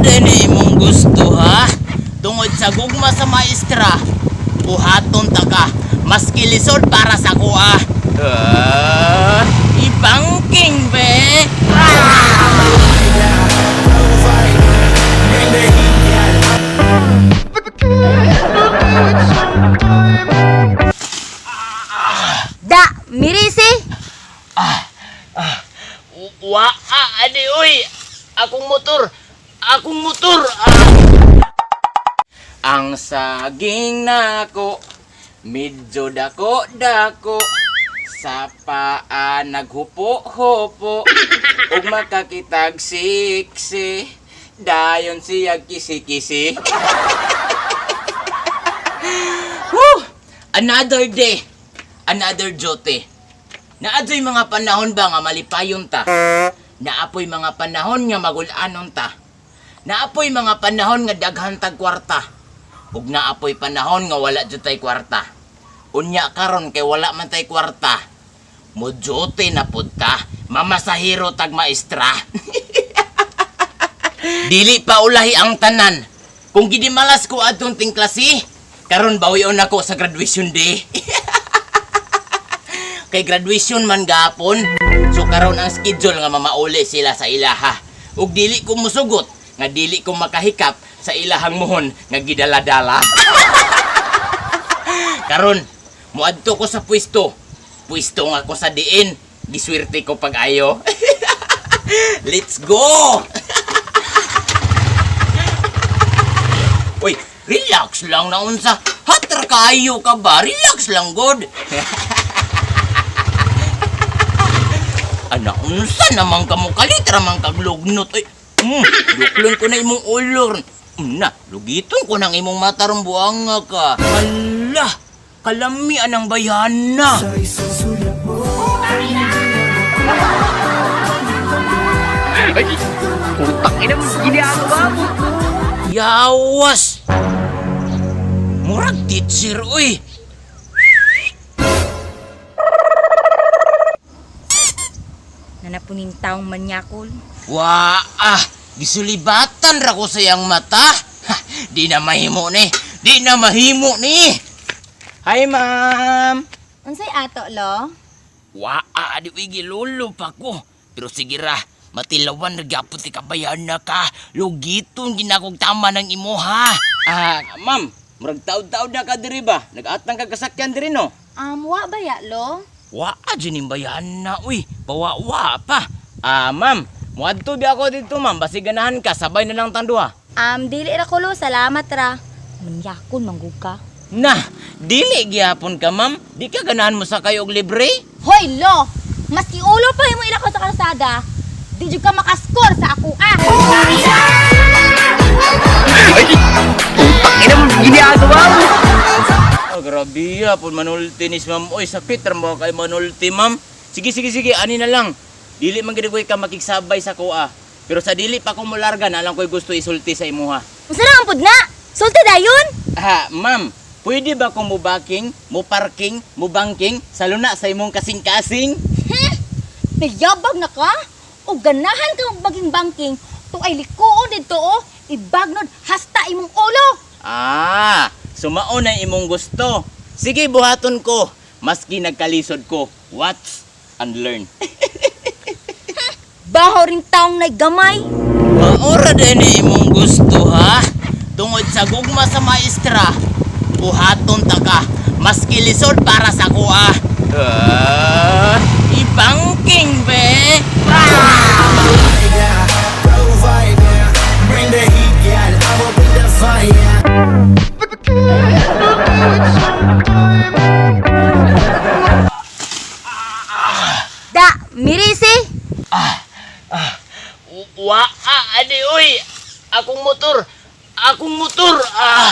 din imong gusto, ha? Tungod sa gugma sa maestra, buhaton ta ka, maski lisod para sa kuha. Ah, ibangking be! Da, mirisi. Wa, adi uy! Akong motor! Akong motor! Ah. Ang saging nako, medyo dako dako, sa paa naghupo-hupo, ug makakitag siksi, dayon siya kisi-kisi. Woo! Another day, another duty. Naadyo'y mga panahon ba nga malipayon ta? Naapoy mga panahon nga magulanon ta. Naapoy mga panahon nga daghan tag kwarta. Ug naapoy panahon nga wala jud tay kwarta. Unya karon kay wala man tay kwarta. Mojote na pud ta, mamasahiro tag maestra. Dili pa ulahi ang tanan. Kung gidimalas ko adtong tingklasi, karon bawion nako sa graduation day. Kay graduation man gapon. So karon ang schedule nga mamauli sila sa ilaha. Ug dili ko musugot nga dili ko makahikap sa ilahang muhon nga gidala-dala. Karon muadto ko sa pwesto. Pwesto nga ko sa diin. Giswerte ko pag-ayo. Let's go! Uy, relax lang na unsa. Hatar kayo ka ba? Relax lang god. Ana, unsa naman ka mo kalit ramang kaglugnot. Uy, luklon ko na imong ulor. Na, lugiton ko ng imong mata rong buanga ka. Hala, kalami anang bayana. Ay, putang ina mo, ginagawa mo. Yawas! Murag teacher, uy! Nanapuning taong manyakol. Wa ah, gisulibatan ra ko sa iyang mata. Ha, di na mahimo ni. Di na mahimo ni. Hi, ma'am. Unsay ato, lo? Wa ah, di uy gilulo pa ko. Pero sige ra, matilawan ra gyapon ti kabayan na ka. Lugiton ginakog tama ng imo ha. Ah, ma'am, murag taud-taud na ka diri ba? Nag-atang ka kasakyan diri no? Wa ba ya, lo? Wa dyan yung bayan na, uy. Pawa-wa pa. Ah, ma'am, muadto bi ako dito, ma'am. Basi ganahan ka, sabay na lang tang duha. Dili ra ko, lo. Salamat ra. Manyakol, manggug ka. Na, dili gihapon ka, ma'am. Di ka ganahan mo sa kayo og libre? Hoy, lo! Maski ulo pa mo ilakaw sa kalsada, di jud ka makaskor sa ako, ah! Ay, putang ina mo, ginagawa mo. Ah, grabe ah, pun manulti ni si ma'am. Uy, sakit ra mo kay manulti, ma'am. Sige, sige, sige, ani na lang. Dili man gid ko ka makigsabay sa kuha. Pero sa dili pa ko molarga, na lang ko'y gusto isulti sa imuha. Unsa na ang pud na? Sulti dayon! Ah, ma'am, pwede ba kung mubaking, muparking, mubangking, sa luna sa imong kasing-kasing? Nayabag na ka? O ganahan ka magbaging banking, to ay likuon dito o, ibagnod hasta imong ulo! Ah, sumao na imong gusto. Sige, buhaton ko. Maski nagkalisod ko, watch and learn. Baho rin taong naggamay. Maura din ni imong gusto, ha? Tungod sa gugma sa maestra, buhaton ta ka. Maski lisod para sa kuha. Ah, ibangking, be! Provider, bring the heat, girl. I will bring the fire. Da, mirisi! Wa, adi, uy! Akong motor! Akong motor! Ah!